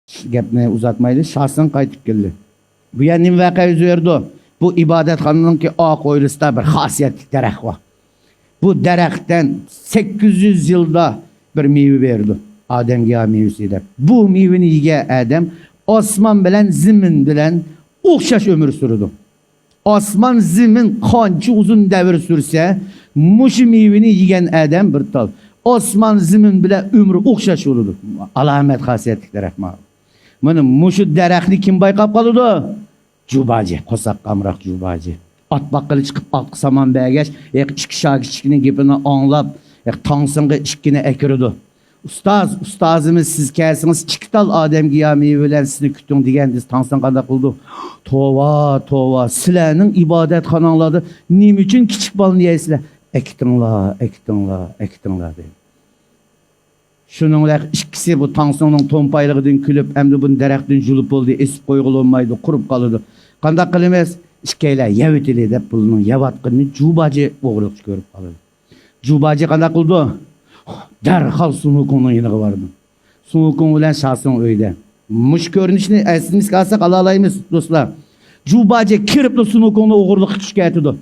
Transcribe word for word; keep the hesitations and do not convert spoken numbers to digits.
گەپنى ئۇزارتمايلى، شاسىڭ قايتىپ كەلدى. بۇ يەردە نېمە ۋەقە يۈز بېرىدۇ؟ بۇ ئىبادەتخانىنىڭكى ئارقا ھويلىسىدا بىر خاسىيەتلىك دەرەخ بار. بۇ دەرەختىن سەككىز يۈز يىلدا بىر مېۋە بېرىدۇ. ئادەمگە يار مېۋىسى دەپ. بۇ مېۋىنى يېگەن ئادەم ئاسمان بىلەن زېمىن بىلەن ئوخشاش ئۆمۈر سۈرىدۇ. ئاسمان زېمىن قانچە ئۇزۇن دەۋر سۈرسە، مۇشۇ مېۋىنى يېگەن ئادەم بىر تال. ئاسمان زېمىن بىلەن ئۆمرى ئوخشاش بولىدۇ. ئالامەت خاسىيەتلىك دەرەخ مانا. مانا مۇشۇ دەرەخنى كىم بايقاپ قالىدۇ؟ جۇباجى، قورساق قامراق جۇباجى. ئات باققىلى چىقىپ ئاتقا سامان بەرگەچ، ھېق ئىككى شاگىرتچىكىنىڭ گېپىنى ئاڭلاپ، ھېق تاڭسىڭغا ئىككىنى ئەكىرىدۇ. ئۇستاز، ئۇستازىمىز، سىز كەلسىڭىز ئىككى تال ئادەمگە يار مېۋە بىلەن سىزنى كۈتتۈڭ دېگەندە تاڭسىڭ قانداق قىلىدۇ؟ توۋا، توۋا، سىلەرنىڭ ئىبادەتخاناڭلاردا نېمە ئۈچۈن كىچىك بالىنى يەيسىلەر؟ ئەكىتىڭلار، ئەكىتىڭلار، ئەكىتىڭلار دەيدۇ. شۇنىڭ بىلەن ئىككىسى بۇ تاڭسىڭنىڭ تومپايلىقىدىن كۈلۈپ، ئەمدى بۇنى دەرەختىن يۇلۇپ بولدى، ئېسىپ قويغىلى بولمايدۇ، قۇرۇپ قالىدۇ. قانداق قىلىمىز؟ ئىككىيلەن يەۋېتىلى دەپ، بۇلارنىڭ يەۋاتقىنىنى جۇباجى ئوغرىلىقچە كۆرۈپ قالىدۇ. جۇباجى قانداق قىلىدۇ؟ دەرھال سۇنۇكۇڭنىڭ يېنىغا بارىدۇ. سۇنۇكۇڭ بىلەن شاسىڭ ئۆيدە. مۇشۇ كۆرۈنۈشنى ئەسلىمىزگە ئالساق ئالالايمىز، دوستلار. جۇباجى كىرىپلا سۇنۇكۇڭنى ئوغرىلىققا چۈشكەتىدۇ.